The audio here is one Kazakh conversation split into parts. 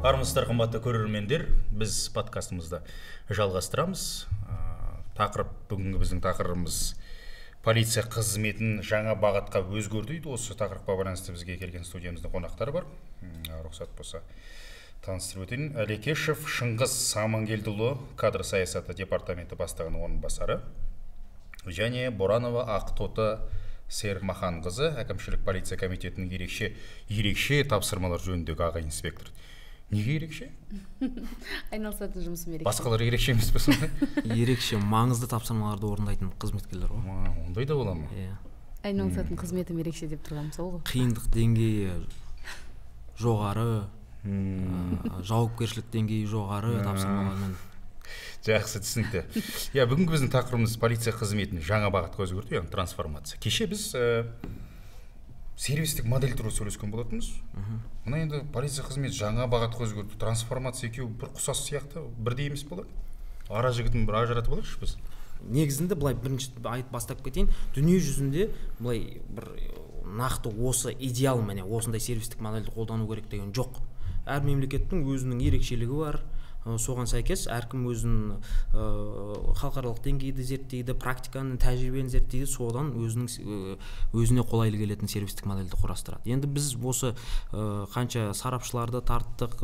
Армысыздар, қымбатты көрермендер, біз подкастымызды жалғастырамыз. Тақырып, бүгінгі біздің тақырыбымыз полиция қызметін жаңа бағытқа өзгерту дейді. Осы тақырыпқа байланысты бізге келген студиямызда қонақтар бар. Рұқсат болса таныстырып өтейін. Әлекешев Шыңғыс Амангелдіұлы, кадр саясаты департаменті бастығының орынбасары, және Боранова Ақтоты Сермаханқызы, әкімшілік полиция комитетінің ерекше тапсырмалар жөніндегі аға инспектор. Неге ерекше? Айналысатын жұмысым ерекше. Басқалар ерекше емес пе сонда? Ерекше маңызды тапсырмаларды орындайтын қызметкерлер ғой. Ондай да бола ма? Иә. Айналысатын қызметім ерекше деп тұрғаным сол ғой. Қиындық деңгейі жоғары, жауапкершілік деңгейі жоғары тапсырмалармен. Жақсы, түсінікті. Иә, бүгінгі біздің тақырыбымыз полиция қызметін жаңа бағытқа өзгерту, яғни трансформация. Кеше біз сервистік модель туралы сөйлескен болатынбыз. Мына енді полиция қызметі жаңа бағытқа өзгерту, трансформация екеуі бір ұқсас сияқты, бірдей емес болады. Ара жігітін бір ажыратып алайықшы біз. Негізінде былай бірінші айтып бастап кетейін, дүние жүзінде былай бір нақты осы идеал, міне осындай сервистік модельді қолдану керек деген жоқ. Әр мемлекеттің өзінің ерекшелігі бар. Соған сәйкес әркім өзінің халықаралық деңгейді зерттейді, практиканы, тәжірибені зерттейді, содан өзінің өзіне қолайлы келетін сервистік модельді құрастырады. Енді біз осы қанша сарапшыларды тарттық,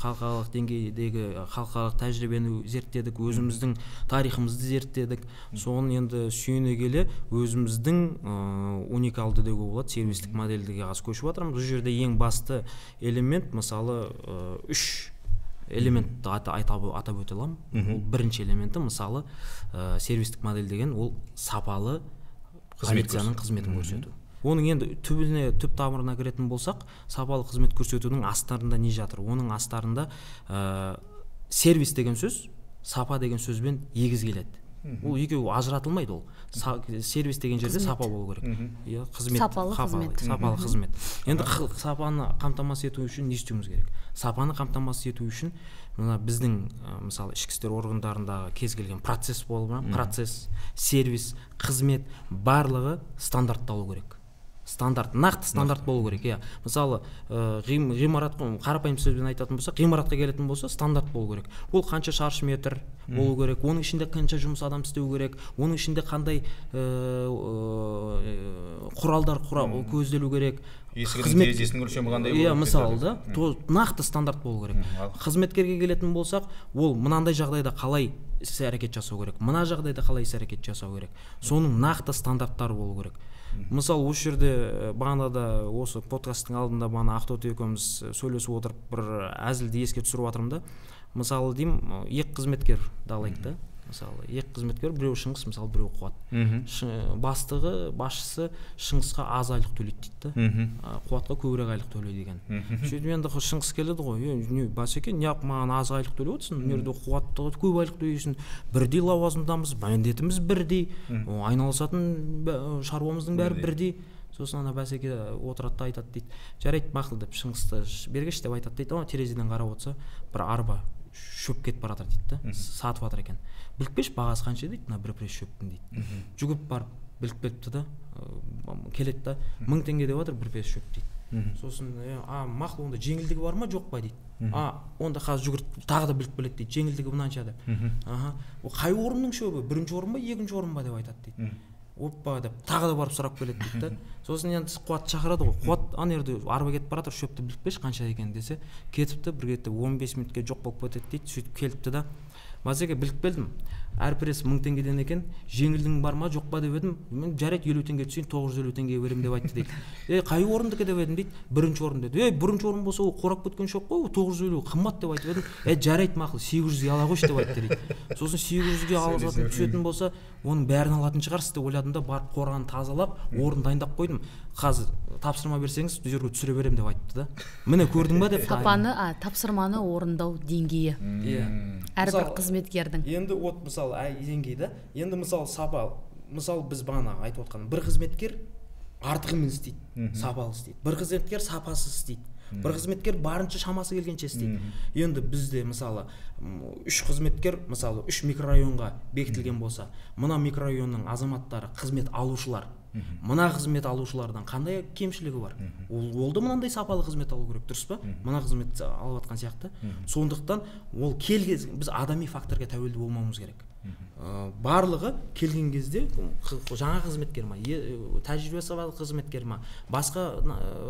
халықаралық деңгейдегі халықаралық тәжірибені зерттедік, өзіміздің тарихымызды зерттедік. Соны енді сүйене келе өзіміздің уникалды деуге болады сервистік модельге қазір көшіп жатырмыз. Бұл жерде ең басты элемент, мысалы, үш элементті атап өте аламын. Ол бірінші элементі, мысалы, сервистік модель деген ол сапалы полицияның қызметін көрсету. Оның енді түбіне, түп тамырына кіретін болсақ, сапалы қызмет көрсетудің астарында не жатыр? Оның астарында сервис деген сөз сапа деген сөзбен егіз келеді. Ол екеуі ажыратылмайды ол. Сервис деген жерде сапа болу керек. Иә, қызмет, сапалы қызмет. Сапалы қызмет. Енді сапаны қамтамасыз ету үшін не істеуіміз керек? Сапаны қамтамасыз ету үшін мына біздің, мысалы, ішкі істер органдарындағы кез келген процесс болып, процесс, сервис, қызмет барлығы стандартталу керек. Стандарт, нақты стандарт болу керек, иә. Мысалы, ғимарат, қарапайым сөзбен айтатын болсақ, ғимаратқа келетін болса, стандарт болу керек. Ол қанша шаршы метр болу керек, оның ішінде қанша жұмыс адам істеу керек, оның ішінде қандай құралдар көзделу керек. Есігінің терезесінің өлшемі қандай болу керек? Иә, мысалы, да, нақты стандарт болу керек. Қызметкерге келетін болсақ, ол мынандай жағдайда қалай іс-әрекет жасау керек, мына жағдайда қалай іс-әрекет жасау керек. Соның нақты стандарттары болу керек. Мысалы, осы жерде бағанада осы подкасттың алдында бағана Ақтоты екеуміз сөйлесіп отырып бір әзілді еске түсіріп жатырмын да. Мысалы деймін, екі қызметкер алайық та. Мысалы, екі қызметкер, біреуі Шыңғыс, мысалы, біреуі Қуат. Бастығы, басшысы Шыңғысқа аз айлық төлейді дейді да. Қуатқа көбірек айлық төлейді екен. Сөйтіп енді Шыңғыс келеді ғой, не, басеке, неғып маған аз айлық төлеп отырсың? Мына жерде Қуатты көп айлық төлейсің. Бірдей лауазымдамыз, міндетіміз бірдей, айналысатын шаруамыздың бәрі бірдей. Сосын ана бәсеке отырады да айтады дейді. Жарайды, мақұл деп Шыңғысты бергеш деп айтады дейді. Ана терезеден қарап отырса, бір арба шөп кетіп бара жатыр дейді да, сатып жатыр екен. Біліп келші, бағасы қанша дейді, мына бір пресс шөптің дейді. Жүгіріп барып біліп келіпті да, келеді да, 1000 теңге деп жатыр бір пресс шөп дейді. Сосын, мақұл, онда жеңілдігі бар ма, жоқ па дейді. Онда қазір жүгіріп тағы да біліп келеді дейді, жеңілдігі мынанша деп. Аха, ол қай орынның шөбі, бірінші орын ба, екінші орын ба деп айтады дейді. Оппа деп тағы да барып сұрап келеді дейді да. Сосын енді Қуат шақырады ғой. Қуат ана жерде арба кетіп бара жатыр, шөпті біліп келші қанша екенін десе, кетіпті, бір кетті 15 минутке жоқ болып кетеді дейді. Сөйтіп келіпті да, базеке біліп келдім, әр пресс 1000 теңгеден екен, жеңілдің бар ма жоқ па деп едім, мен жарайды 50 теңге түсейін, 950 теңге беремін деп айтты дейді. Қай орындікі деп едім дейді, бірінші орын деді. Бірінші орын болса ол қорап кеткен шөп қой, 950 қымбат деп айтып едім. Жарайды мақұл, 800-ге ала қойшы деп айтты дейді. Сосын 800-ге алатын түсетін болса, оның бәрін алатын шығарсыз деп ойладым да, барып қораны тазалап, орын дайындап қойдым. Қазір тапсырма берсеңіз, бұл жерге түсіре беремін деп айтты да. Міне көрдің ба деп. Сапаны, тапсырманы орындау деңгейі. Иә. Әрбір қызметкердің. Енді от мысалы деңгей да. Енді мысалы сапа, мысалы біз бағана айтып отқан бір қызметкер артығымен істейді, сапалы істейді. Бір қызметкер сапасыз істейді. Бір қызметкер барынша шамасы келгенше істейді. Енді бізде мысалы үш қызметкер, мысалы үш микрорайонға бекітілген болса, мына микрорайонның азаматтары, қызмет алушылар Мына қызмет алушылардан қандай кемшілігі бар? Ол да мынандай сапалы қызмет алу керек, дұрыс па? Мына қызмет алып жатқан сияқты. Сондықтан ол келген, біз адами факторға тәуелді болмауымыз керек. Барлығы келген кезде жаңа қызметкер ма, тәжірибесі бар қызметкер ма, басқа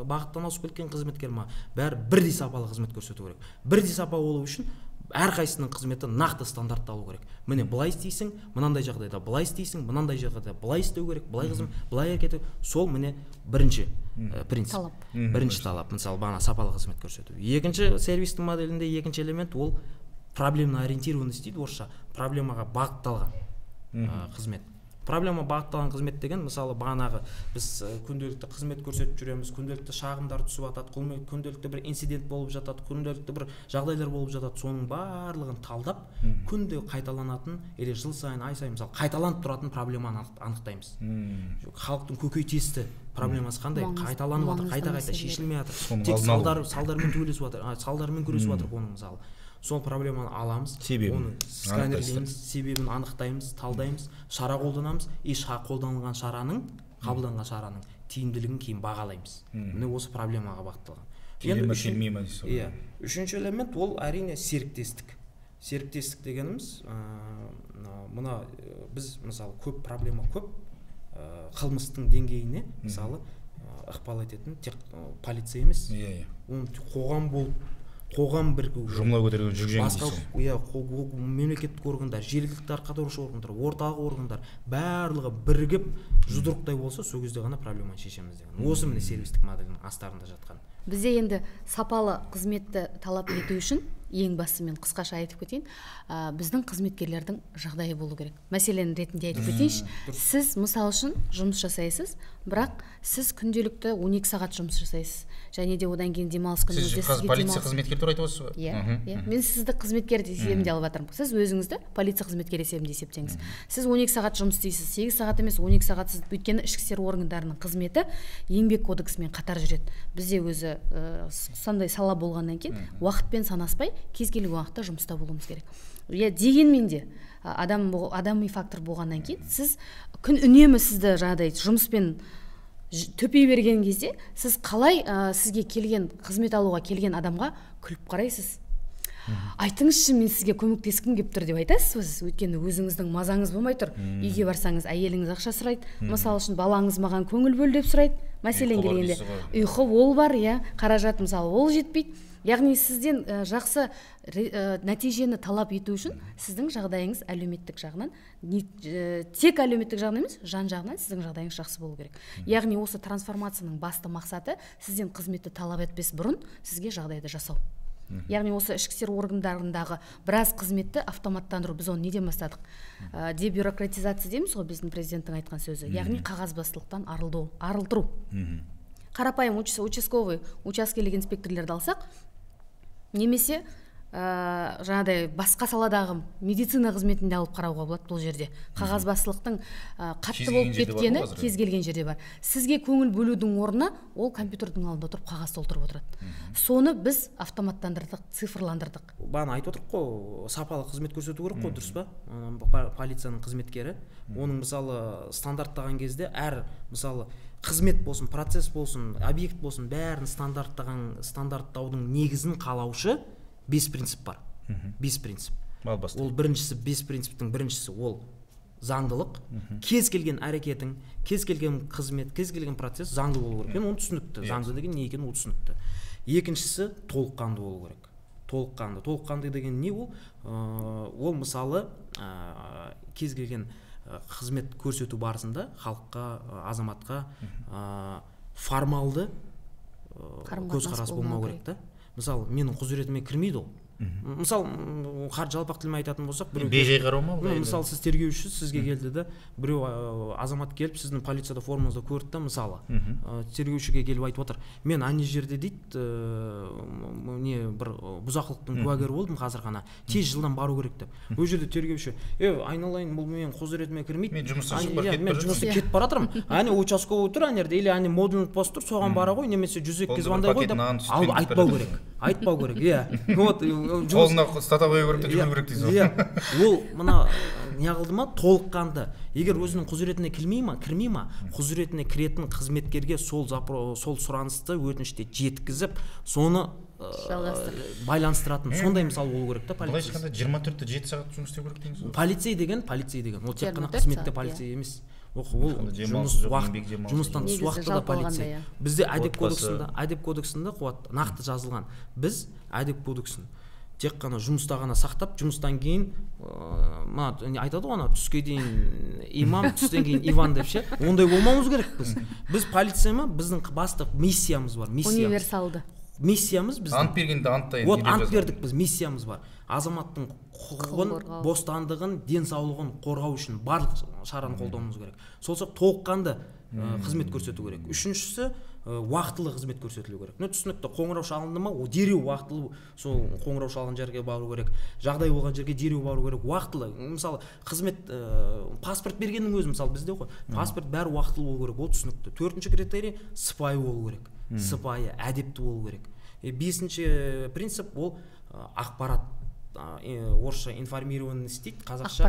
бағыттан ауысып кеткен қызметкер ма, бәрі бірдей сапалы қызмет көрсету керек. Бірдей сапа болу үшін әрқайсысының қызметі нақты стандартталу керек. Міне былай істейсің, мынандай жағдайда былай істейсің, мынандай жағдайда былай істеу керек, былай қызым, былай әрекет ету. Сол міне бірінші принцип. Талап. Бірінші талап, мысалы бағана сапалы қызмет көрсету. Екінші сервистің моделінде екінші элемент ол проблемно ориентированность дейді орысша, проблемаға бағытталған қызмет. Проблема бағытталған қызмет деген, мысалы бағанағы біз күнделікті қызмет көрсетіп жүреміз, күнделікті шағымдар түсіп жатады, күнделікті бір инцидент болып жатады, күнделікті бір жағдайлар болып жатады. Соның барлығын талдап, күнде қайталанатын, или жыл сайын, ай сайын, мысалы қайталанып тұратын проблеманы анықтаймыз. Халықтың көкейтесті проблемасы қандай, қайталанып жатыр, қайта-қайта шешілмей жатыр. Тек салдармен төбелесіп жатыр, салдармен күресіп жатыр оның мысалы. Сол проблеманы аламыз, оны сканерлейміз, себебін анықтаймыз, талдаймыз, шара қолданамыз, и қолданылған шараның, қабылданған шараның тиімділігін кейін бағалаймыз. Міне осы проблемаға бағытталған. Енді үшінші элемент ол әрине серіктестік. Серіктестік дегеніміз, мына біз мысалы көп проблема көп қылмыстың деңгейіне мысалы ықпал ететін тек полиция емес, оны қоғам болып қоғам бірігу керек. Жұмыла көтерген жүк жеңіл дейсің. Иә, мемлекеттік органдар, жергілікті атқарушы органдар, орталық органдар барлығы бірігіп жұдырықтай болса, сол кезде ғана проблеманы шешеміз деген. Осы міне сервистік модельдің астарында жатқан. Бізде енді сапалы қызметті талап ету үшін ең басты мен қысқаша айтып кетейін, біздің қызметкерлердің жағдайы болу керек. Мәселен ретінде айтып кетейінші, сіз мысал үшін жұмыс жасайсыз, бірақ сіз күнделікті 12 сағат жұмыс жасайсыз. Және де одан кейін демалыс күніңізде сіз полиция қызметкері туралы айтып отырсыз ба? Иә, мен сізді қызметкер есебінде алып жатырмын. Сіз өзіңізді полиция қызметкері есебінде есептеңіз. Сіз 12 сағат жұмыс істейсіз, 8 сағат емес, 12 сағат сіз, өйткені ішкі істер органдарының қызметі еңбек кодексімен қатар жүреді. Бізде өзі сондай сала болғаннан кейін уақытпен санаспай кез келген уақытта жұмыста болуымыз керек. Иә, дегенмен де адами фактор болғаннан кейін сіз күн үнемі сізді жаңағыдай жұмыспен төпей берген кезде сіз қалай сізге келген қызмет алуға келген адамға күліп қарайсыз. Айтыңызшы, мен сізге көмектескім келіп тұр деп айтасыз ба сіз? Өйткені өзіңіздің мазаңыз болмай тұр. Үйге барсаңыз әйеліңіз ақша сұрайды. Мысалы үшін балаңыз маған көңіл бөл деп сұрайды. Мәселен келгенде ұйқы ол бар, иә, қаражат мысалы ол жетпейді. Яғни сізден жақсы нәтижені талап ету үшін сіздің жағдайыңыз әлеуметтік жағынан, тек әлеуметтік жағынан емес, жан жағынан сіздің жағдайыңыз жақсы болу керек. Яғни осы трансформацияның басты мақсаты сізден қызметті талап етпес бұрын сізге жағдайды жасау. Яғни осы ішкі істер органдарындағы біраз қызметті автоматтандыру, біз оны неден бастадық? Дебюрократизация дейміз ғой, біздің президенттің айтқан сөзі. Яғни қағазбастылықтан арылтыру. Қарапайым участковый, учаскелік инспекторлерді алсақ, немесе жаңағыдай басқа саладағы медицина қызметінде алып қарауға болады бұл жерде. Қағазбастылықтың қатты болып кеткені кез келген жерде бар. Сізге көңіл бөлудің орнына ол компьютердің алдында отырып қағаз толтырып отырады. Соны біз автоматтандырдық, цифрландырдық. Бағана айтып отырмық қой, сапалы қызмет көрсету керек қой, дұрыс па? Полицияның қызметкері, оның мысалы стандарттаған кезде әр мысалы қызмет болсын, процесс болсын, объект болсын, бәрін стандарттаудың негізін қалаушы 5 принцип бар. 5 принцип. Ол біріншісі, 5 принциптің біріншісі ол заңдылық. Кез келген әрекетің, кез келген қызмет, кез келген процесс заңды болу керек. Оны түсінікті. Заңды деген не екені ол түсінікті. Екіншісі толыққанды болу керек. Толыққанды. Толыққанды деген не ол? Ол мысалы кез келген қызмет көрсету барысында халыққа, азаматқа формалды көзқарас болмау керек та. Мысалы, менің құзыретіме кірмейді ол. Мысалы, жалпақ тілмен айтатын болсақ, біреу бейжай қарау ма? Мысалы, сіз тергеуші, сізге келді да, біреу азамат келіп, сіздің полицияда формаңызды көрді да, мысалы, тергеушіге келіп айтып отыр. Мен ана жерде дейді, не бір бұзақылықтың куәгері болдым қазір ғана. Тез жылдам бару керек деп. Ол жерде тергеуші, айналайын, бұл менің құзыретіме кірмейді. Мен жұмыстан шығып кетіп бара жатырмын. Әне участковый тұр ана жерде, или әне модульный пост тұр, соған бара ғой, немесе 102-ге звондай ғой деп айтпау керек. Айтпау керек, иә. Вот қолына ұстата қою керек те, жүру керек дейсіз ғой. Иә. Ол мына неғылды ма, толыққанды. Егер өзінің құзыретіне кірмей ма, құзыретіне кіретін қызметкерге сол сол сұранысты, өтінішті жеткізіп, соны байланыстыратын сондай мысал болу керек та. Полиция. Былайша айтқанда 24/7 сағат жұмыс істеу керек дейсіз ғой. Полицей деген ол тек қана қызметте полицей емес. Ол жұмыс уақыт, жұмыстан тыс уақытта да полицей. Бізде әдеп кодексінде Қуат нақты жазылған. Біз әдеп кодексін тек қана жұмыста ғана сақтап, жұмыстан кейін мына айтады ғой, ана түске дейін имам, түстен кейін Иван деп ше, ондай болмауымыз керек біз. Біз полиция ма, біздің басты миссиямыз бар, миссиямыз. Универсалды. Миссиямыз біздің. Ант бергенде антта енді. Вот ант бердік біз, миссиямыз бар. Азаматтың құқығын, бостандығын, денсаулығын қорғау үшін барлық шараны қолдануымыз керек. Сол сияқты толыққанды қызмет көрсету керек. Үшіншісі, уақытылы қызмет көрсетілу керек. Ну, түсінікті, қоңырау шалынды ма, о дереу уақытылы сол қоңырау шалған жерге бару керек. Жағдай болған жерге дереу бару керек, уақытылы. Мысалы, қызмет паспорт бергеннің өзі, мысалы, бізде ғой, паспорт бәрі уақытылы болу керек, ол түсінікті. Төртінші критерий сыпайы болу керек. Сыпайы, әдепті болу керек. Бесінші принцип ол ақпарат, орысша информированность дейді, қазақша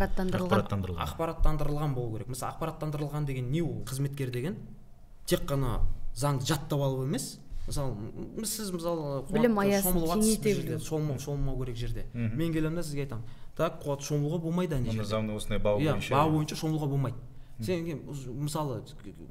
ақпараттандырылған болу керек. Мысалы, ақпараттандырылған деген не ол? Қызметкер деген тек қана заңды жаттап алып емес. Мысалы, сіз мысалы білім аясын кеңейте білу. Шомылмау керек жерде. Мен келемін да сізге айтамын. Так, Қуат, шомылуға болмайды ана жерде. Заңның осындай бабы бойынша. Бабы бойынша шомылуға болмайды. Сен мысалы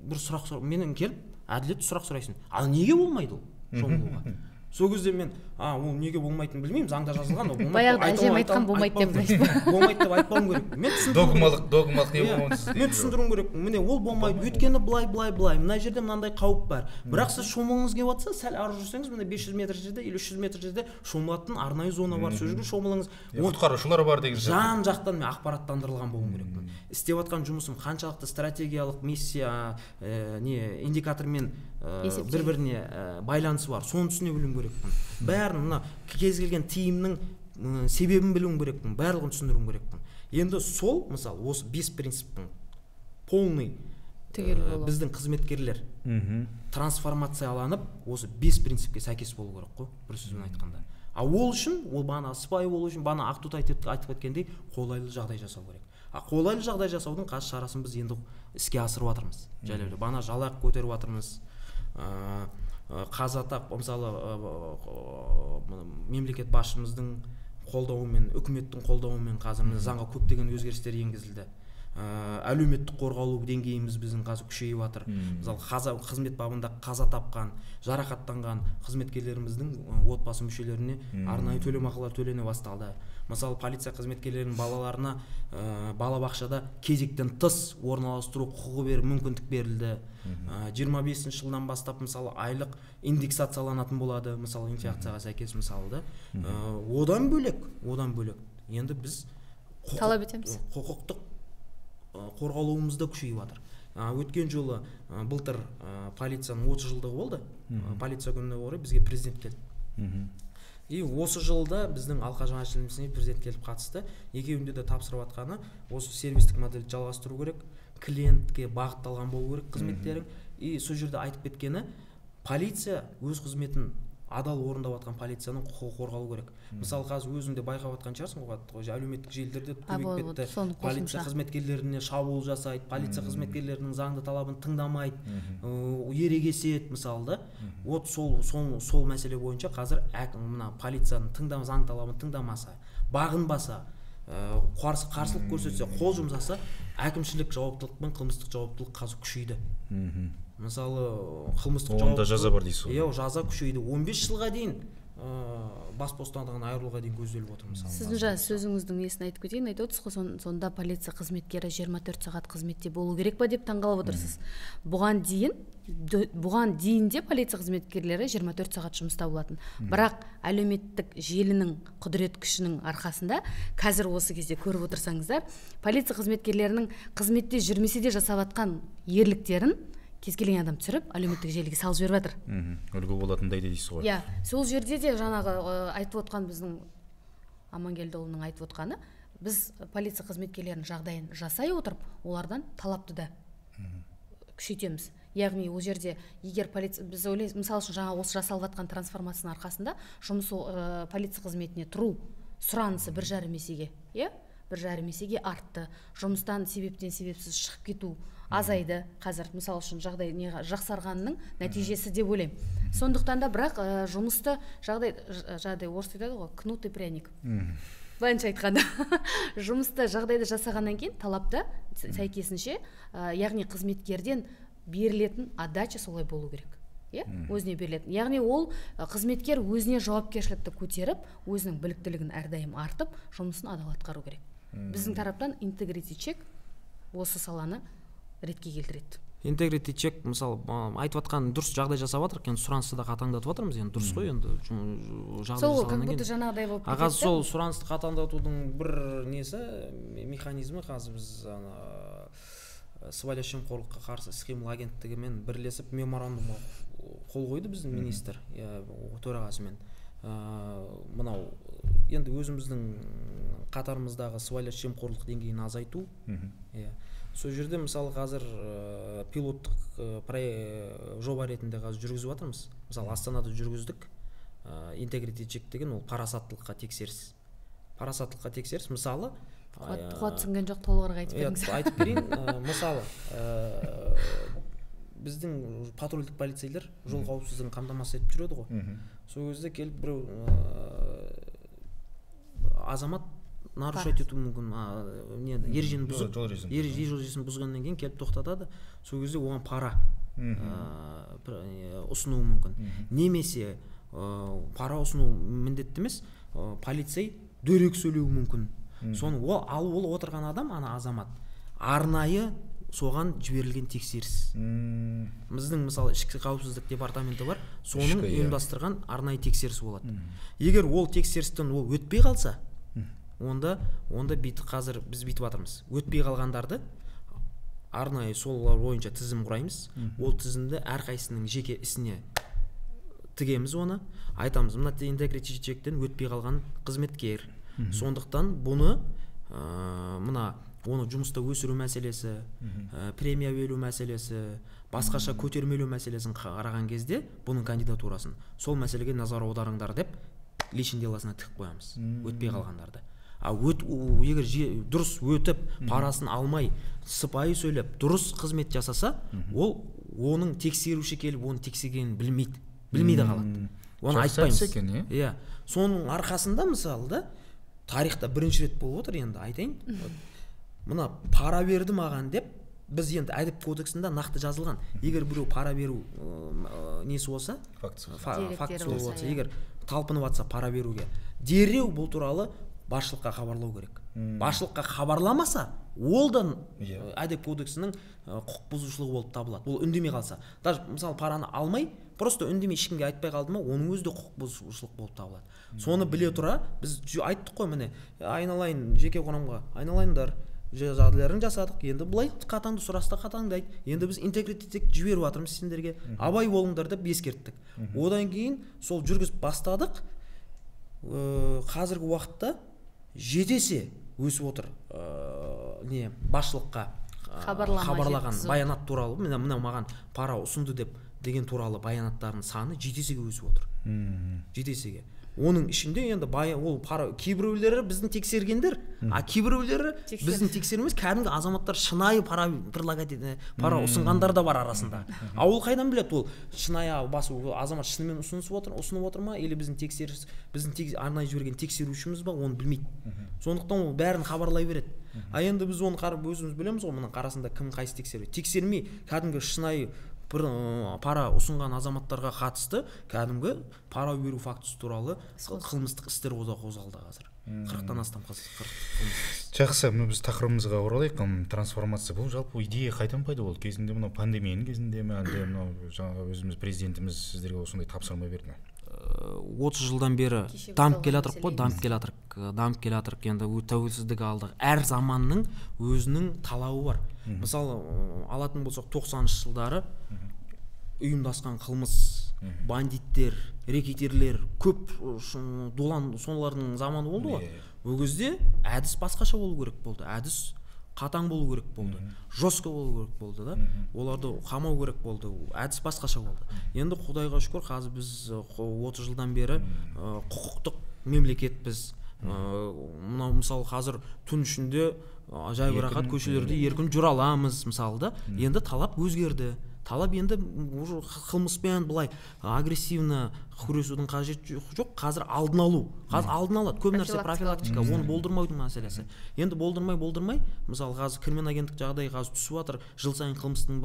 бір сұрақ менен келіп әділетті сұрақ сұрайсың. Ал неге болмайды ол шомылуға? Сол кезде мен, ол неге болмайтынын білмеймін, заңда жазылған, ол болмайды. Баяғыда әжем айтқан болмайды деп айтпа. Болмайды деп айтпауым керек. Мен түсіндіруім догмалық не болмауын. Мен түсіндіруім керек. Міне, ол болмайды. Өйткені былай, былай, былай. Мына жерде мынандай қауіп бар. Бірақ сіз шомылғыңыз келіп жатса, сәл ары жүрсеңіз, міне 500 метр жерде или 300 метр жерде шомылатын арнайы зона бар. Сол жерге шомылыңыз. Құтқарушылар бар деген сияқты. Жан жақтан мен ақпараттандырылған болуым керекпін. Істеп жатқан жұмысым қаншалықты стратегиялық миссия, индикатормен бір-біріне байланысы бар. Соны түсіне білуім керекпін. Бәрін мына кез келген тиімнің себебін білуім керекпін, барлығын түсіндіруім керекпін. Енді сол, мысалы, осы 5 принциптің полный біздің қызметкерлер трансформацияланып, осы 5 принципке сәйкес болу керек қой, бір сөзбен айтқанда. А ол үшін, ол бағана сыпайы болу үшін, бағана Ақтут айтып кеткендей, қолайлы жағдай жасау керек. А қолайлы жағдай жасаудың қазір шарасын біз енді іске асырып жатырмыз. Жайлап бағана жалақы көтеріп жатырмыз. Қаза тап, мысалы, мемлекет басшымыздың қолдауымен, үкіметтің қолдауымен қазір заңға көптеген өзгерістер енгізілді. Әлеуметтік қорғалу деңгейіміз біздің қазір күшейіп жатыр. Мысалы, қызмет бабында қаза тапқан, жарақаттанған қызметкерлеріміздің отбасы мүшелеріне арнайы төлемақылар төлене басталды. Мысалы, полиция қызметкерлерінің балаларына балабақшада кезектен тыс орналастыру құқығы беріп, мүмкіндік берілді. 25 жылдан бастап, мысалы, айлық индексацияланатын болады, мысалы, инфляцияға сәйкес, мысалы, да. Одан бөлек, енді біз талап етеміз. Құқықтық қорғалуымыз да күшейіп жатыр. Өткен жолы былтыр полицияның 30 жылдығы болды. Полиция күніне орай бізге президент келді. И осы жылда біздің алқа мәжілісіне президент келіп қатысты. Екеуінде де тапсырып жатқаны осы сервистік модельді жалғастыру керек, клиентке бағытталған болу керек қызметтерің. И сол жерде айтып кеткені, полиция өз қызметін адал орындап жатқан полицияның құқығы қорғалу керек. Мысалы, қазір өзің де байқап жатқан шығарсың ғой, әлеуметтік желілерде көбейіп кетті. Полиция қызметкерлеріне шабуыл жасайды, полиция қызметкерлерінің заңды талабын тыңдамайды, ерегеседі, мысалы да. Вот сол мәселе бойынша қазір мына полицияның заң талабын тыңдамаса, бағынбаса, қарсылық көрсетсе, қол жұмсаса, әкімшілік жауаптылық пен қылмыстық жауаптылық қазір күшейді. Мысалы, қылмыстық жауаптылық, жаза бар дейсіз ғой. Иә, жаза күшейді. 15 жылға дейін бас бостандығынан айырылуға дейін көзделіп отыр, мысалы. Сіздің жаңа сөзіңіздің несін айтып кетейін, айтып отырсыз ғой, сонда полиция қызметкері 24 сағат қызметте болу керек па деп таңғалып отырсыз. Бұған дейін де полиция қызметкерлері 24 сағат жұмыста болатын. Бірақ әлеуметтік желінің құдірет күшінің арқасында қазір осы кезде көріп отырсаңыздар, полиция қызметкерлерінің қызметте жүрмесе де жасап жатқан ерліктерін кез келген адам түсіріп, әлеуметтік желіге салып жіберіп жатыр. Үлгі болатындай дейсіз ғой. Иә, сол жерде де жаңағы айтып отқан біздің Амангелдіұлының айтып отқаны, біз полиция қызметкерлерінің жағдайын жасай отырып, олардан талапты да күшейтеміз. Яғни ол жерде егер полиция, біз ойлаймыз, мысалы үшін жаңа осы жасалып жатқан трансформацияның арқасында жұмыс полиция қызметіне тұру сұранысы 1,5 есеге, иә, 1,5 есеге артты. Жұмыстан себептен себепсіз шығып кету азайды. Қазір мысал үшін жағдай жақсарғанның нәтижесі деп ойлаймын. Сондықтан да бірақ жұмысты жағдай орыс айтады ғой, кнут и пряник. Былайынша айтқанда, жұмысты жағдайды жасағаннан кейін талапта сәйкесінше, яғни қызметкерден берілетін отдача солай болу керек. Өзіне берілетін. Яғни ол қызметкер өзіне жауапкершілікті көтеріп, өзінің біліктілігін әрдайым артып, жұмысын адал атқару керек. Біздің тараптан интегрити чек осы саланы ретке келтіреді. Интегрити чек, мысалы, айтып жатқан дұрыс жағдай жасап жатырық, енді сұранысты да қатаңдатып жатырмыз, енді дұрыс қой, енді жағдай сол как будто жаңағыдай болып кетеді. Қазір сол сұранысты қатаңдатудың бір несі, механизмі қазір біз ана сыбайлас жемқорлыққа қарсы іс-қимыл агенттігімен бірлесіп меморандумға қол қойды біздің министр төрағасымен. Мынау енді өзіміздің қатарымыздағы сыбайлас жемқорлық деңгейін азайту. Сол жерде мысалы қазір пилоттық жоба ретінде қазір жүргізіп жатырмыз. Мысалы Астанада жүргіздік. Интегрити чек деген ол парасаттылыққа тексеріс. Парасаттылыққа тексеріс мысалы Қуат түсінген жоқ, толығырақ айтып беріңіз. Айтып берейін. Мысалы біздің патрульдік полицейлер жол қауіпсіздігін қамтамасыз етіп жүреді ғой. Сол кезде келіп біреу азамат нарушать етуі мүмкін, ережені бұзып, ережесін бұзғаннан кейін келіп тоқтатады. Сол кезде оған пара ұсынуы мүмкін. Немесе пара ұсыну міндетті емес, полицей дөрекі сөйлеуі мүмкін. Соны ол отырған адам, ана азамат, арнайы соған жіберілген тексеріс. Біздің мысалы ішкі қауіпсіздік департаменті бар, соның ұйымдастырған арнайы тексеріс болады. Егер ол тексерістен ол өтпей қалса, онда бүйтіп қазір біз бүйтіп жатырмыз. Өтпей қалғандарды арнайы сол бойынша тізім құраймыз. Ол тізімді әрқайсысының жеке ісіне тігеміз оны. Айтамыз, мына интегрити чектен өтпей қалған қызметкер. Сондықтан бұны мына оны жұмыста өсіру мәселесі, премия беру мәселесі, басқаша көтермелеу мәселесін қараған кезде бұның кандидатурасын сол мәселеге назар аударыңдар деп личный делосына тігіп қоямыз өтпей қалғандарды. А егер дұрыс өтіп, парасын алмай, сыпайы сөйлеп, дұрыс қызмет жасаса, ол оның тексеруші келіп оны тексергенін білмейді, білмейді қалады. Оны айтпаймыз. Иә. Соның арқасында мысалы да тарихта бірінші рет болып отыр, енді айтайын. Мына пара берді маған деп, біз енді әдеп кодексінде нақты жазылған. Егер біреу пара беру несі болса, фактісі болса, егер талпынып атса пара беруге, дереу бұл туралы басшылыққа хабарлау керек. Басшылыққа хабарламаса, ол да әдеп кодексінің құқық бұзушылығы болып табылады. Ол үндемей қалса, даже мысалы параны алмай, просто үндемей ешкімге айтпай қалды ма, оның өзі де құқық бұзушылық болып табылады. Соны біле тұра біз айттық қой, міне, айналайын жеке құрамға, айналайындар, жағдайларын жасадық. Енді былай қатаңды сұрасты, қатаңды айт. Енді біз интегрити жіберіп жатырмыз сендерге, абай болыңдар деп ескерттік. Одан кейін сол жүргізіп бастадық. Қазіргі уақытта жетесе өсіп отыр, не басшылыққа хабарлаған баянат туралы, мына маған пара ұсынды деп деген туралы баянаттардың саны жетесеге өсіп отыр. Жетесеге. Оның ішінде енді ол пара кейбіреулері біздің тексергендер, а кейбіреулері біздің тексермес, кәдімгі азаматтар шынайы пара предлагать пара ұсынғандар да бар арасында. А ол қайдан біледі, ол шынайы басу азамат шынымен ұсынып отыр ма, или біздің тексеріс, біздің арнайы жіберген тексерушіміз ба, оны білмейді. Сондықтан ол бәрін хабарлай береді. А енді біз оны қарап өзіміз білеміз ғой, мына арасында кім қайсы тексереді. Тексермей кәдімгі шынайы бір пара ұсынған азаматтарға қатысты кәдімгі пара беру фактісі туралы қылмыстық істер қозғалды қазір. 40-тан астам қылмыстық іс. Жақсы, біз тақырыбымызға оралайық. Трансформация бұл жалпы идея қайдан пайда болды? Кезінде мынау пандемияның кезінде ме, әлде мынау жаңағы өзіміз президентіміз сіздерге осындай тапсырма берді ме? 30 жылдан бері дамып келе жатырық қой, дамып келе жатырық, енді тәуелсіздік алдық. Әр заманның өзінің талабы бар. Мысалы, алатын болсақ 90-шы жылдары ұйымдасқан қылмыс, бандиттер, рекетирлер көп долан, солардың заманы болды ғой. Ол кезде әдіс басқаша болу керек болды. Әдіс қатаң болу керек болды, жестко болу керек болды да. Оларды қамау керек болды, әдіс басқаша болды. Енді Құдайға шүкір, қазір біз 30 жылдан бері құқықтық мемлекетпіз. Мынау мысалы қазір түн ішінде жайбарақат көшелерде еркін жүре аламыз мысалы да. Енді талап өзгерді. Талап енді уже қылмыспен былай агрессивно күресудің қажеті жоқ. Қазір алдын алу. Қазір алдын алады. Көп нәрсе профилактика, оны болдырмаудың мәселесі. Енді болдырмай, мысалы қазір криминогендік жағдай қазір түсіп жатыр, жыл сайын қылмыстың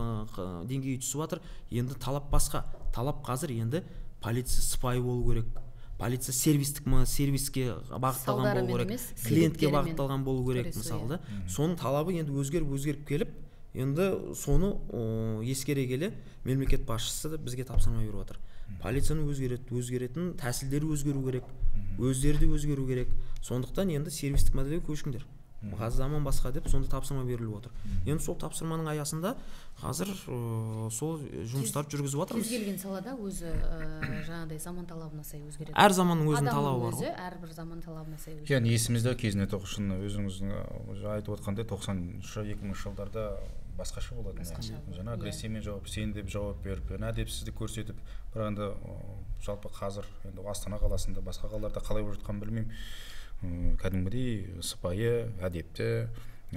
деңгейі түсіп жатыр. Енді талап басқа. Талап қазір енді полиция сыпайы болу керек. Полиция сервистік сервиске бағытталған болу керек, клиентке бағытталған болу керек мысалы да. Соның талабы енді өзгеріп келіп, енді соны ескере келе мемлекет басшысы да бізге тапсырма беріп жатыр. Полицияны өзгеретін тәсілдері өзгеру керек, өздері де өзгеру керек. Сондықтан енді сервистік модельге көшіңдер. Қазір заман басқа деп сонда тапсырма беріліп отыр. Енді сол тапсырманың аясында қазір сол жұмыстарды жүргізіп жатырмыз. Кез келген салада өзі жаңағыдай заман талабына сай өзгереді. Әр заманның өзінің талабы бар ғой. Әрбір заман талабына сай өзгереді. Яғни есімізде кезінде өзіңіздің айтып отқандай 90-шы 2000-шы жылдарда басқаша болатын. Жаңа агрессиямен жауап, сен деп жауап беріп, әдепсіздік көрсетіп, бірақ енді жалпы қазір енді Астана қаласында, басқа қалаларда қалай болып жатқанын білмеймін. Кәдімгідей сыпайы, әдепті,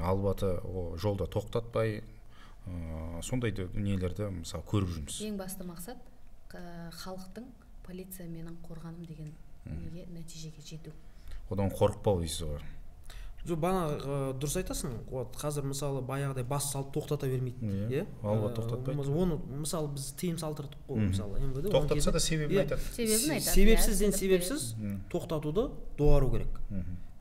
албаты жолда тоқтатпай, сондай нелерді мысалы көріп жүрміз. Ең басты мақсат халықтың полиция менің қорғаным деген неге нәтижеге жету. Одан қорықпау дейсіз ғой. Жоқ, бана дұрыс айтасың. Вот қазір мысалы баяғыдай бас салып тоқтата бермейді, иә? Алба тоқтатпайды. Оны мысалы біз тыйым салдырдық қой, мысалы МВД. Тоқтатса да себебін айтады. Себебін айтады. Себепсізден себепсіз тоқтатуды доғару керек.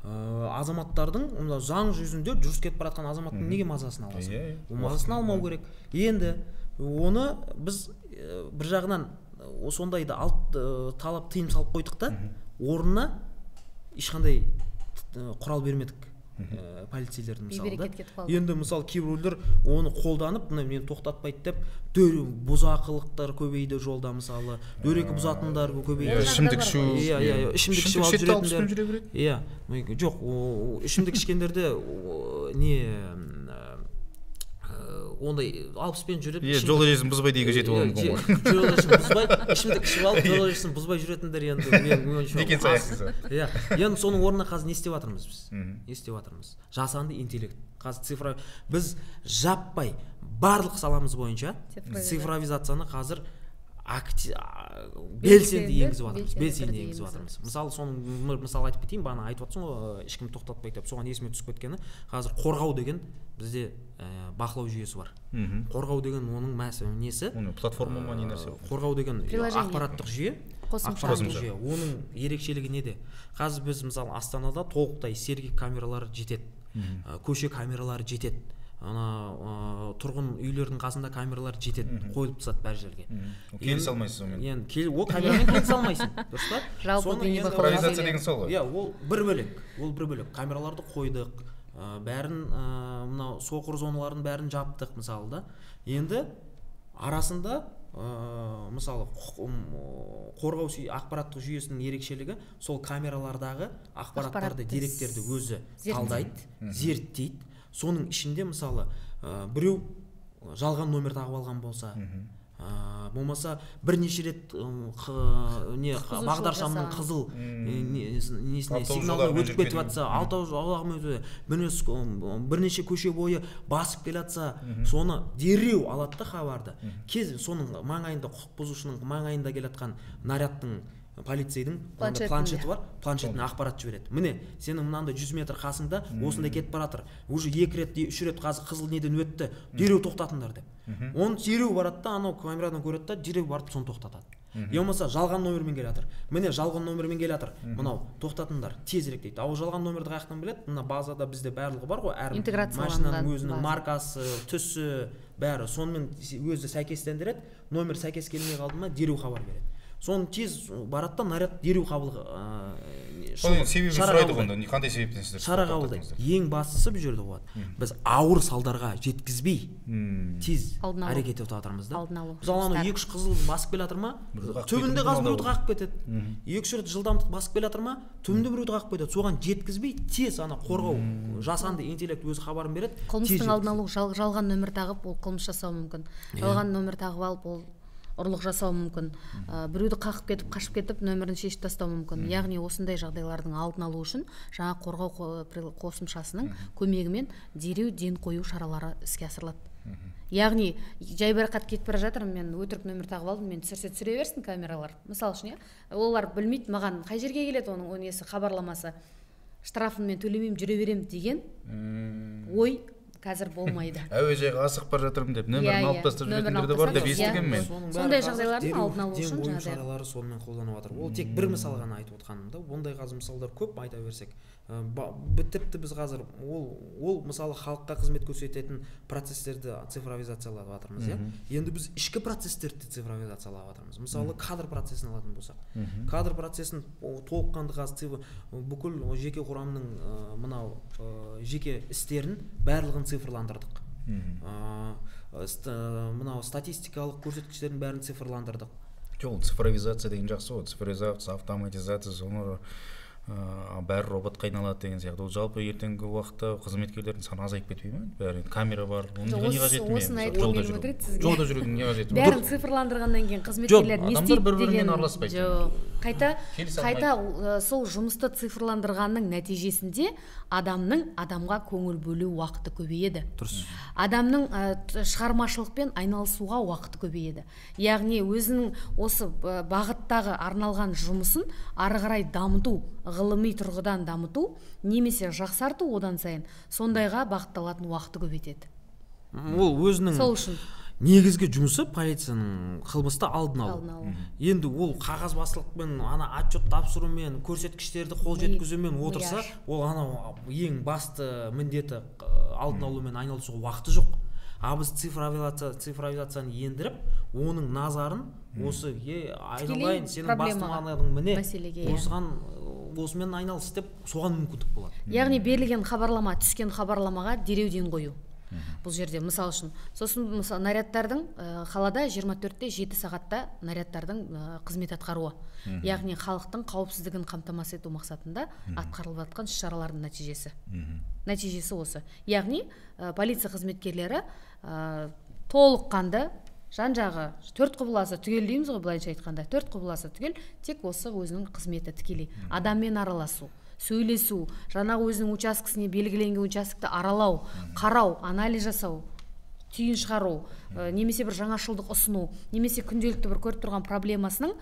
Азаматтардың мына заң жүзінде жүріс кетіп бара жатқан азаматтың неге мазасын аласың? Ол мазасын алмау керек. Енді оны біз бір жағынан сондайды алып талап тыйым салып қойдық та, орнына ешқандай құрал бермедік полицейлердің мысалы да. Енді мысалы кейбіреулер оны қолданып, мына мені тоқтатпайды деп бұзақылықтар көбейді жолда мысалы, дөрекі бұзатындар көбейді. Ішімдік ішу. Иә, иә, ішімдік ішіп алып жүретіндер. Иә, жоқ, ішімдік ішкендерде не ондай 60-пен жүріп, жол ережесін бұзбай дейге жетіп алуы мүмкін ғой. Жол ережесін бұзбай, ішімдік ішіп алып, жол ережесін бұзбай жүретіндер енді менің ойымша. Некен саяқсыз. Иә, енді соның орнына қазір не істеп жатырмыз біз? Не істеп жатырмыз? Жасанды интеллект. Қазір цифра біз жаппай барлық саламыз бойынша цифровизацияны қазір белсенді енгізіп жатырмыз, белсенді енгізіп жатырмыз. Мысалы, соның мысал айтып кетейін, бағана айтып жатсың ғой, ешкім тоқтатпайды деп, соған есіме түсіп кеткені, қазір қорғау деген бізде бақылау жүйесі бар. Қорғау деген оның несі? Оның платформа ма, не нәрсе? Қорғау деген ақпараттық жүйе, қосымша жүйе. Оның ерекшелігі неде? Қазір біз мысалы Астанада толықтай сергек камералары жетеді, көше камералары жетеді. Ана тұрғын үйлердің қасында камералар жетеді, қойылып тастады бәр жерге. Келісе алмайсыз онымен. Енді ол камерамен келісе алмайсың, дұрыс па? Жалпы цифровизация деген сол ғой. Иә, ол бір бөлек, ол бір бөлек. Камераларды қойдық, бәрін мынау соқыр зоналарын бәрін жаптық мысалы да. Енді арасында мысалы қорғау ақпараттық жүйесінің ерекшелігі сол камералардағы ақпараттарды, деректерді өзі талдайды, зерттейді. Соның ішінде мысалы біреу жалған номер тағып алған болса, болмаса бірнеше рет бағдаршамның қызыл несіне сигналына өтіп кетіп жатса, алтау жолағымен өтіп, бірнеше көше бойы басып келе жатса, соны дереу алады да хабарды. Кез соның маңайында, құқық бұзушының маңайында келе жатқан нарядтың, полицейдің планшеті бар, планшетіне ақпарат жібереді. Міне, сенің мынандай 100 метр қасыңда осындай кетіп бара жатыр. Уже 2 рет, 3 рет қазір қызыл неден өтті, дереу тоқтатыңдар деп. Оны дереу барады да, анау камерадан көреді да, дереу барып соны тоқтатады. Я болмаса жалған номермен келе жатыр. Міне, жалған номермен келе жатыр. Мынау тоқтатыңдар, тезірек дейді. Ал жалған номерді қаяқтан біледі? Мына базада бізде барлығы бар ғой, әр машинаның өзінің маркасы, түсі, бәрі. Сонымен өзі сәйкестендіреді. Номер сәйкес келмей қалды ма, дереу хабар береді. Соны тез барады да, наряд дереу қабыл себебін сұрайды ғой онда, қандай себептен сіздер шара қабылдайды. Ең бастысы бұл жерде болады. Біз ауыр салдарға жеткізбей тез әрекет етіп жатырмыз да. Мысалы, анау 2-3 қызыл басып келе жатыр ма, түбінде қазір біреуді қағып кетеді. 2-3 рет жылдамдық басып келе жатыр ма, түбінде біреуді қағып кетеді. Соған жеткізбей тез ана қорғау жасанды интеллект өзі хабарын береді. Қылмыстың алдын алу, жалған нөмір тағып ол қылмыс жасауы мүмкін. Жалған нөмір тағып алып ол Ұрлық жасауы мүмкін, біреуді қағып кетіп, қашып кетіп, нөмірін шешіп тастауы мүмкін. Яғни осындай жағдайлардың алдын алу үшін жаңа қорғау қосымшасының көмегімен дереу ден қою шаралары іске асырылады. Яғни жайбарақат кетіп бара жатырмын, мен өтірік нөмір тағып алдым, мен түсірсе түсіре берсін камералар. Мысал үшін, олар білмейді маған қай жерге келеді оның несі, хабарламасы. Штрафын мен төлемеймін, жүре беремін деген ой қазір болмайды. Әуежайға асығып бара жатырмын деп нөмірін алып тастап жүретіндер де бар деп естігенмін мен. Сондай жағдайлардың алдын алу үшін жаңағыдай шаралары сонымен қолданып жатыр. Ол тек бір мысал ғана айтып отқаным да. Ондай қазір мысалдар көп айта берсек. Тіпті біз қазір ол мысалы халыққа қызмет көрсететін процестерді цифровизациялап жатырмыз, иә. Енді біз ішкі процестерді цифровизациялап жатырмыз. Мысалы кадр процесін алатын болсақ, кадр процесін толыққанды қазір бүкіл жеке құрамның мынау жеке істерін барлығын цифрландырдық. Мынау статистикалық көрсеткіштердің бәрін цифрландырдық. Жоқ, цифровизация деген жақсы ғой. Цифровизация, автоматизация, соны бәрі роботқа айналады деген сияқты. Ол жалпы ертеңгі уақытта қызметкерлердің саны азайып кетпей ме? Бәрі камера бар, оның не қажеті не? Жолда жүрудің не қажеті бар? Бәрін цифрландырғаннан кейін қызметкерлер не істейді бір-бірімен араласпайды. Жоқ, қайта сол жұмысты цифрландырғанның нәтижесінде адамның адамға көңіл бөлу уақыты көбейеді. Дұрыс. Адамның шығармашылықпен айналысуға уақыты көбейеді. Яғни өзінің осы бағыттағы арналған жұмысын ары қарай дамыту, ғылыми тұрғыдан дамыту немесе жақсарту одан сайын сондайға бағытталатын уақыты көбейтеді. Ол өзінің сол үшін негізгі жұмысы полицияның қылмысты алдын алу. Енді ол қағазбастылықпен, ана отчет тапсырумен, көрсеткіштерді қол жеткізумен отырса, ол анау ең басты міндеті алдын алумен айналысуға уақыты жоқ. А біз цифровизацияны ендіріп, оның назарын осы айналайын, сенің басты мағынаң міне, осыған осымен айналыс деп соған мүмкіндік болады. Яғни берілген хабарлама, түскен хабарламаға дереу ден қою. Бұл жерде мысал үшін, сосын мысалы нарядтардың қалада 24-те 7 сағатта нарядтардың қызмет атқаруы. Яғни халықтың қауіпсіздігін қамтамасыз ету мақсатында атқарылып жатқан іс-шаралардың нәтижесі. Нәтижесі осы. Яғни полиция қызметкерлері толыққанды жан-жағы төрт құбыласы түгел дейміз ғой, былайша айтқанда, төрт құбыласы түгел, тек осы өзінің қызметі тікелей адаммен араласу, сөйлесу, жаңағы өзінің учаскесіне белгіленген учаскті аралау, қарау, анализ жасау, түйін шығару, немесе бір жаңашылдық ұсыну, немесе күнделікті бір көріп тұрған проблемасының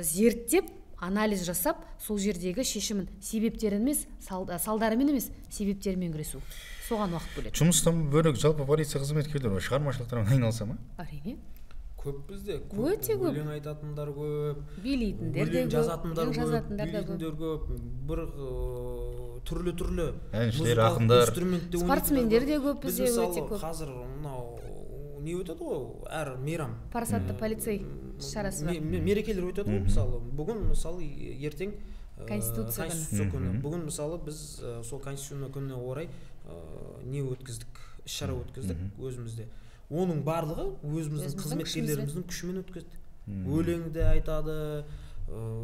зерттеп, анализ жасап, сол жердегі шешімін себептерін емес, салдарымен емес, себептерімен күресу. Соған уақыт бөледі. Жұмыстан бөлек жалпы полиция қызметкерлері шығармашылықтармен айналыса ма? Әрине. Көп бізде, көп. Өте көп. Өлең айтатындар көп, билейтіндер де көп, жазатындар көп, билейтіндер көп, бір түрлі-түрлі әншілер, ақындар, спортсмендер де көп бізде, өте көп. Қазір мынау не өтеді ғой, әр мейрам. Парасатты полицей шарасы бар. Мерекелер өтеді ғой, мысалы. Бүгін, мысалы, ертең Конституция күні. Бүгін, мысалы, біз сол Конституция күніне орай не өткіздік, іс-шара өткіздік өзімізде. Оның барлығы өзіміздің қызметкерлеріміздің күшімен өткізді. Өлеңді айтады,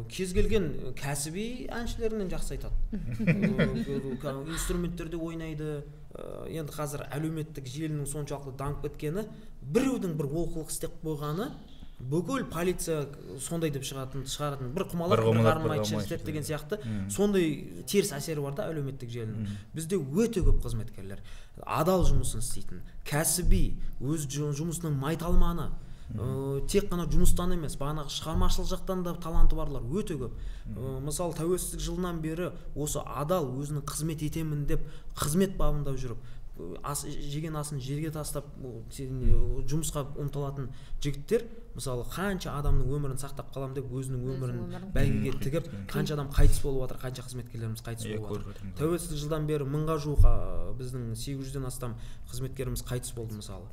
кез келген кәсіби әншілерінен жақсы айтады. Инструменттерде ойнайды. Енді қазір әлеуметтік желінің соншалықты дамып кеткені, біреудің бір олқылық істеп қойғаны, бүкіл полиция сондай деп шығаратын, бір құмалақ, бір қарын айтшы істеп деген сияқты, сондай теріс әсері бар да әлеуметтік желінің. Бізде өте көп қызметкерлер адал жұмысын істейтін, кәсіби, өз жұмысының майталманы, тек қана жұмыстан емес, бағанағы шығармашылық жақтан да таланты барлар өте көп. Мысалы, тәуелсіздік жылынан бері осы адал өзінің қызмет етемін деп қызмет бабында жүріп, жеген асын жерге тастап жұмысқа ұмтылатын жігіттер, мысалы, қанша адамның өмірін сақтап қалам деп өзінің өмірін бәйгеге тігіп, қанша адам қайтыс болып жатыр, қанша қызметкерлеріміз қайтыс болып жатыр. Тәуелсіздік жылдан бері 1000-ға жуық біздің 800-ден астам қызметкеріміз қайтыс болды, мысалы.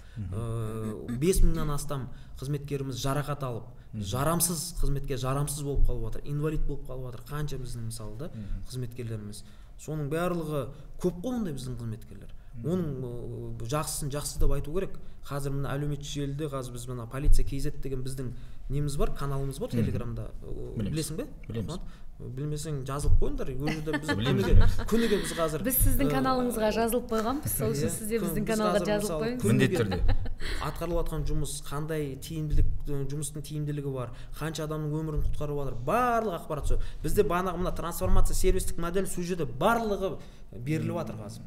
5000-нан астам қызметкеріміз жарақат алып, жарамсыз қызметке жарамсыз болып қалып жатыр, инвалид болып қалып жатыр. Қанша біздің, мысалы, да қызметкерлеріміз. Соның барлығы көп қой ондай біздің қызметкерлер. Оның жақсысын жақсы деп айту керек. Қазір мына әлеуметтік желіде қазір біз мына полиция KZ деген біздің неміз бар, каналымыз бар Телеграмда. Білесің бе? Білеміз. Білмесең жазылып қойыңдар. Ол жерде біз күніге біз қазір біз сіздің каналыңызға жазылып қойғанбыз, сол үшін сіз де біздің каналға жазылып қойыңыз. Міндетті түрде. Атқарылып жатқан жұмыс қандай тиімділік жұмыстың тиімділігі бар, қанша адамның өмірін құтқарып жатыр, барлық ақпарат сол. Бізде бағанағы мына трансформация, сервистік модель, сол жерде барлығы беріліп жатыр қазір.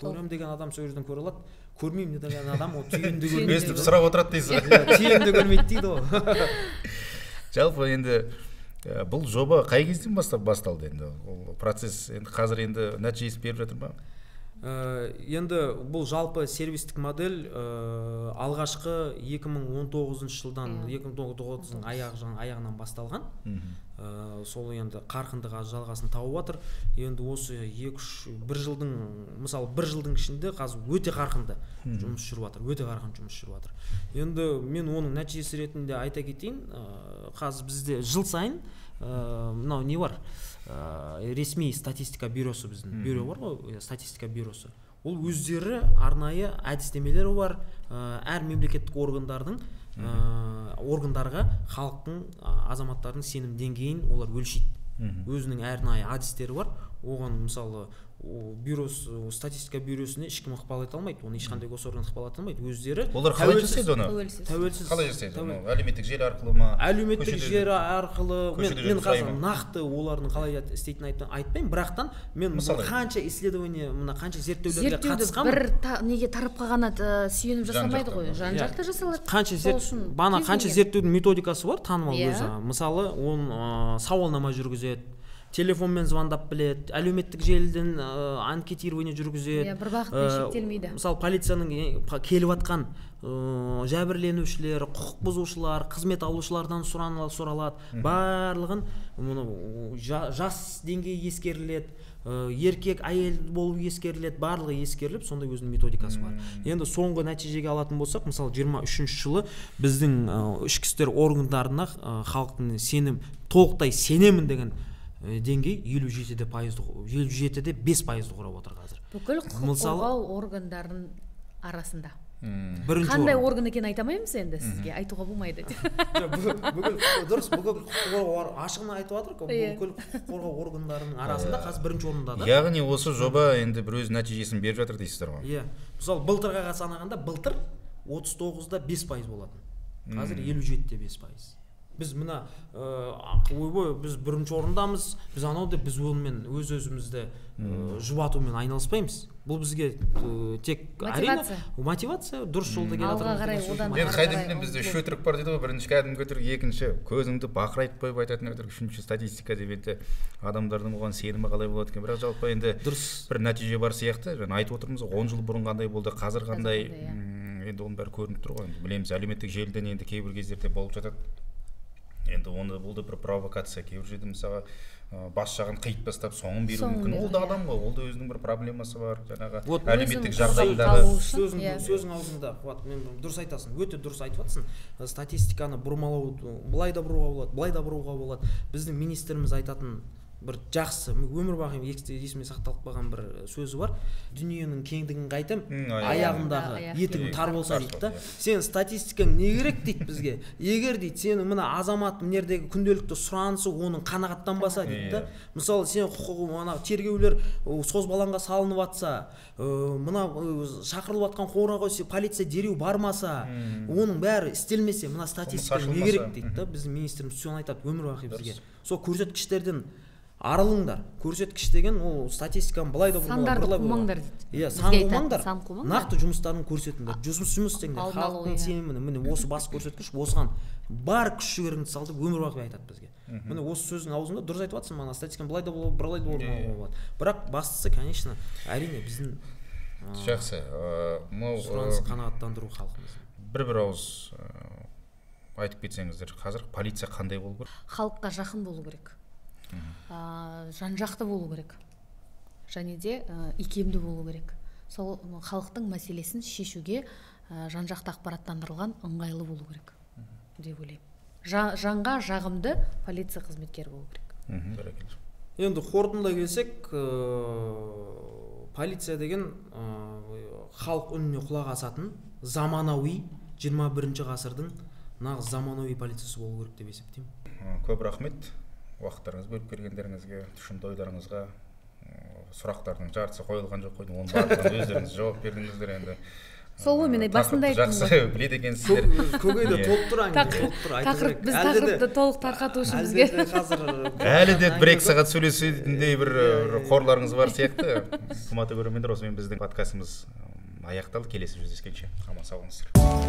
Көрем деген адам сол жерден көре алады, көрмеймін деген адам ол түйінді көрмейді. Естіп сұрап отырады дейсіз ғой. Түйінді көрмейді дейді ғой. Жалпы енді бұл жоба қай кезден бастап басталды енді? Ол процесс енді қазір енді нәтижесін беріп жатыр ма? Енді бұл жалпы сервистік модель алғашқы 2019 жылдан, 2019-ның аяғынан басталған. Сол енді қарқынды жалғасын тауып жатыр. Енді осы 2-3 жылдың, мысалы, бір жылдың ішінде қазір өте қарқынды жұмыс жүріп жатыр, өте қарқынды жұмыс жүріп жатыр. Енді мен оның нәтижесі ретінде айта кетейін, қазір бізде жыл сайын мынау не бар, ресми статистика бюросы, біздің бюро бар ғой, статистика бюросы. Ол өздері арнайы әдістемелері бар, әр мемлекеттік органдардың органдарға халықтың, азаматтардың сенім деңгейін олар өлшейді. Өзінің арнайы әдістері бар. Оған, мысалы, бюросы, статистика бюросына ешкім ықпал ете алмайды, оны ешқандай госорган ықпал ете алмайды. Өздері олар қалай жасайды оны? Тәуелсіз. Қалай жасайды оны? Әлеуметтік желі арқылы ма? Әлеуметтік желі арқылы. Мен қазір нақты олардың қалай істейтінін айтпаймын, бірақтан мен қанша исследование, мына қанша зерттеулерге қатысқанмын. Бір неге тарапқа ғана сүйеніп жасалмайды ғой, жан-жақты жасалады. Қанша қанша зерттеудің методикасы бар, танымал өзі. Мысалы, он сауалнама жүргізеді, телефонмен звондап біледі, әлеуметтік желіден анкетирование жүргізеді. Иә, бір бағытпен шектелмейді. Мысалы, полицияның келіп жатқан жәбірленушілер, құқық бұзушылар, қызмет алушылардан сұралады. Барлығын мұны жас деңгейі ескеріледі, еркек, әйел болу ескеріледі, барлығы ескеріліп, сондай өзінің методикасы бар. Енді соңғы нәтижеге алатын болсақ, мысалы, 23 жылы біздің ішкі істер органдарына халықтың сенім, толықтай сенемін деген деңгей 57%, 57,5% құрап отыр қазір. Бүкіл құқық қорғау органдарының арасында. Бірінші қандай орган екенін айта алмаймыз енді сізге, айтуға болмайды. Бүкіл дұрыс, бүкіл құқық қорғау, ашығын айтып жатыр, бүкіл құқық қорғау органдарының арасында қазір бірінші орында да. Яғни осы жоба енді бір өз нәтижесін беріп жатыр дейсіздер ғой. Иә. Мысалы, былтырға санағанда былтыр 39,5% болатын. Қазір 57,5%. Біз мына ойбой, біз бірінші орындамыз, біз анау деп, біз онымен өз өзімізді жұбатумен айналыспаймыз. Бұл бізге тек әрине мотивация, дұрыс жолда келе жатырмыз. Енді қайдан білемін, бізде үш өтірік бар дейді ғой. Бірінші кәдімгі өтірік, екінші көзіңді бақырайтып қойып айтатын өтірік, үшінші статистика деп енді адамдардың оған сенімі қалай болады екен. Бірақ жалпы енді дұрыс бір нәтиже бар сияқты. Жаңа айтып отырмыз ғой, 10 жыл бұрын қандай болды, қазір қандай, енді оның бәрі көрініп тұр ғой. Енді білеміз, әлеуметтік желіден енді кейбір кездерде болып жатады. Енді оны бұл да бір провокация. Кейбір жерде мысалға бас жағын қиып тастап соңын беруі мүмкін. Ол да адам ғой, ол да өзінің бір проблемасы бар, жаңағы әлеуметтік жағдайындағы. Сөзің аузында, Қуат, мен дұрыс айтасың, өте дұрыс айтып жатсың. Статистиканы бұрмалау, былай да бұруға болады, былай да бұруға болады. Біздің министріміз айтатын бір жақсы, өмір бақи есіме сақталып қалған бір сөзі бар. Дүниенің кеңдігін қайтем, аяғындағы етігің тар болса дейді да. Сен статистикаң не керек дейді бізге. Егер дейді сенің мына азамат мына жердегі күнделікті сұранысы оның қанағаттанбаса дейді да. Мысалы, сен құқығы ана тергеулер созбалаңға салынып атса, мына шақырылып атқан қоңырауға полиция дереу бармаса, оның бәрі істелмесе, мына статистика не керек дейді да. Біздің министріміз соны айтады өмір бақи бізге. Сол көрсеткіштерден арылыңдар. Көрсеткіш деген ол статистиканы былай да сандарды қумаңдар дейді. Иә, сан қумаңдар. Нақты жұмыстарын көрсетіңдер. Жұмыс істеңдер. Халықтың сенімін, міне осы бас көрсеткіш, осыған бар күш жігеріңді сал деп өмір бақи айтады бізге. Міне осы сөздің аузында дұрыс айтып жатсың, мана статистиканы былай да былай да болады. Бірақ бастысы, конечно, әрине біздің жақсы, мынау сұраныс қанағаттандыру халқымыздың. Бір-бір ауыз айтып кетсеңіздер, қазір полиция қандай болу керек? Халыққа жақын болу керек. Жан-жақты болу керек. Және де икемді болу керек. Сол халықтың мәселесін шешуге жан-жақты ақпараттандырылған ыңғайлы болу керек деп ойлаймын. Жанға жағымды полиция қызметкері болу керек. Енді қорытындылай келсек, полиция деген халық үніне құлақ асатын заманауи 21 ғасырдың нағыз заманауи полициясы болу керек деп есептеймін. Көп рахмет. Уақыттарыңыз бөліп келгендеріңізге, тұшымды ойларыңызға. Сұрақтардың жартысы қойылған жоқ қойдым, оның барлығына өздеріңіз жауап бердіңіздер енді. Сол ғой, мен басында айттым ғой. Жақсы біледі екенсіздер. Көкейде толып тұр әңгіме, толып тұр. Тақырып, біз тақырыпты толық тарқату үшін бізге әлі де 1-2 сағат сөйлесетіндей бір қорларыңыз бар сияқты. Қымбатты көрермендер, осымен біздің подкастымыз аяқталды. Келесі жүздескенше аман сау болыңыздар.